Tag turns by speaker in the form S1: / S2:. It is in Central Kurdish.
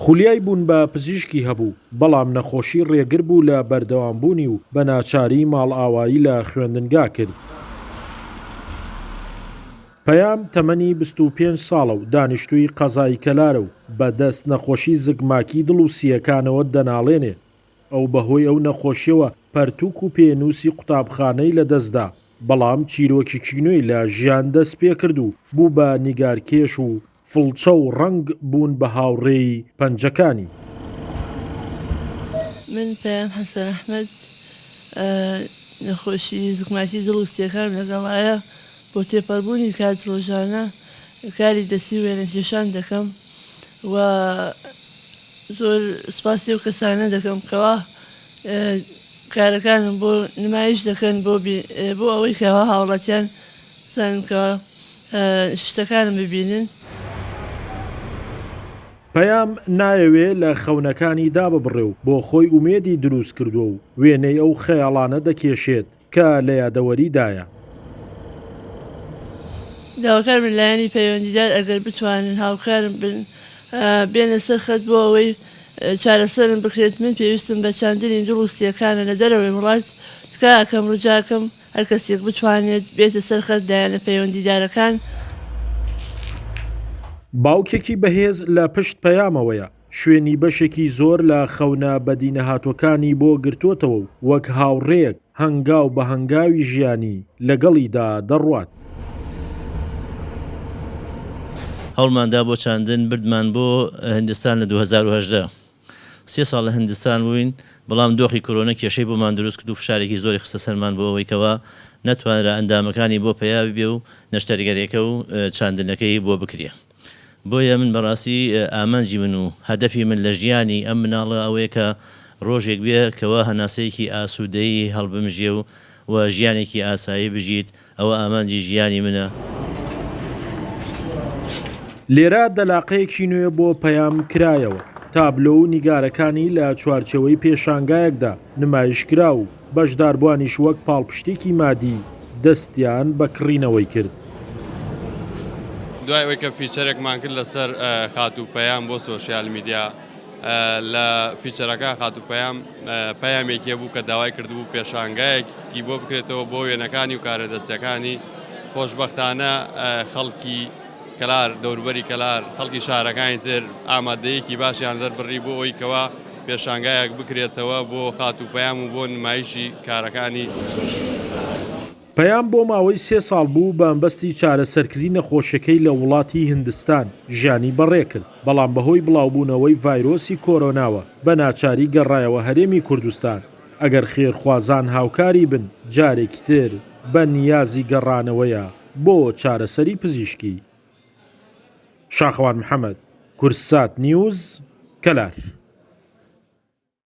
S1: خولیای بوون بە پزیشکی هەبوو، بەڵام نەخۆشی ڕێگر بوو لە بەردەوامبوونی و بە ناچاری ماڵئاوایی لە خوێندنگا کرد. پەیام تەمەنی 25 ساڵە و دانیشتووی قەزای کەلارە و بە دەست نەخۆشی زگماکی دڵ و سییەکانەوە دەناڵێنێ. ئەو بەهۆی ئەو نەخۆشیەوە پەرتوک و پێنووسی قوتابخانەی لەدەستدا، بەڵام چیرۆکێکی نوێی لە ژیان دەستپێکرد و بوو بە نیگارکێش و فڵچە و ڕەنگ بوون بە هاوڕێی پەنجەکانی.
S2: من پەیام حەسەن ئەحمەد، نەخۆشی زگماکی دڵ و سییەکانم لەگەڵایە، بۆ تێپەڕبوونی کات ڕۆژانە کاری دەستی و وێنەکێشان دەکەم و زۆر سوپاسی ئەو کەسانە دەکەم کەوا کارەکانم بۆ نمایش دەکەن بۆ بۆ ئەوەی کەوا هاوڵاتیان بزانن کەوا شتەکانم ببینن.
S1: پەیام نایەوێ لە خەونەکانی داببڕێ و بۆ خۆی ئومێدی دروست کردووە و وێنەی ئەو خەیاڵانە دەکێشێت کە لە یادەوەریدایە.
S2: داواکارم لە لایەنی پەیوەندیدار ئەگەر بتوانن هاوکارم بن بێنە سەر خەت بۆ ئەوەی چارەسەرم بکرێت، من پێویستم بە چاندنی دڵ و سییەکانە لە دەرەوەی وڵات، تکا ئەکەم ڕجاکەم هەر کەسێک بتوانێت بێتە سەر خەت لایەنە پەیوەندیدارەکان.
S1: باوکێکی بەهێز لە پشت پەیامەوەیە، شوێنی بەشێکی زۆر لە خەونە بەدینەهاتووەکانی بۆ گرتووەتەوە و وەک هاوڕێیەک هەنگاو بە هەنگاوی ژیانی لەگەڵیدا دەڕوات.
S3: هەوڵمان دا بۆ چاندن، بردمان بۆ هندستان لە 2018. سێ ساڵ لە هندستان بووین، بەڵام دۆخی کۆرۆنە کێشەی بۆمان دروست کرد و فشارێکی زۆری خستە سەرمان بۆ ئەوەی کەوا نەتوانرا ئەندامەکانی بۆ پەیا ببێ و نەشتەرگەریەکە و چاندنەکەی بۆ بکرێ. بۆیە من بەڕاستی ئامانجی من و هەدەفی من لە ژیانی ئەم مناڵە ئەوەیە کە ڕۆژێک بێ کەوا هەناسەیەکی ئاسوودەیی هەڵبمژێ و و ژیانێکی ئاسایی بژیت، ئەوە ئامانجی ژیانی منە.
S1: لێرە دەلاقەیەکی نوێ بۆ پەیام کرایەوە، تابلۆ و نیگارەکانی لە چوارچێوەی پێشانگایەکدا نمایشکرا و بەشداربووانیش وەک پاڵپشتێکی مادی دەستیان بە کڕینەوەی کرد.
S4: دوای ئەوەی کە feature ێکمان کرد لەسەر خاتوو پەیام بۆ social media، لە feature ەکە خاتوو پەیام پەیامێکی هەبوو کە داوای کردبوو پێشانگایەکی بۆ بکرێتەوە بۆ وێنەکانی و کارە دەستیەکانی، خۆشبەختانە خەڵکی کەلار، دەوروبەری کەلار، خەڵکی شارەکانی تر ئامادەیەکی باشیان دەربڕی بۆ ئەوەی کەوا پێشانگایەک بکرێتەوە بۆ خاتوو پەیام و بۆ نمایشی کارەکانی.
S1: پەیام بۆ ماوەی سێ ساڵ بوو بە مەبەستی چارەسەرکردنی نەخۆشیەکەی لە وڵاتی هندستان ژیانی بەڕێکرد، بەڵام بەهۆی بڵاوبوونەوەی ڤایرۆسی کۆرۆناوە بە ناچاری گەڕایەوە هەرێمی کوردستان، ئەگەر خێرخوازان هاوکاری بن جارێکی تر بە نیازی گەڕانەوەیە بۆ چارەسەری پزیشکی. شاخەوان محەمەد، کوردسات نیوز، کەلار.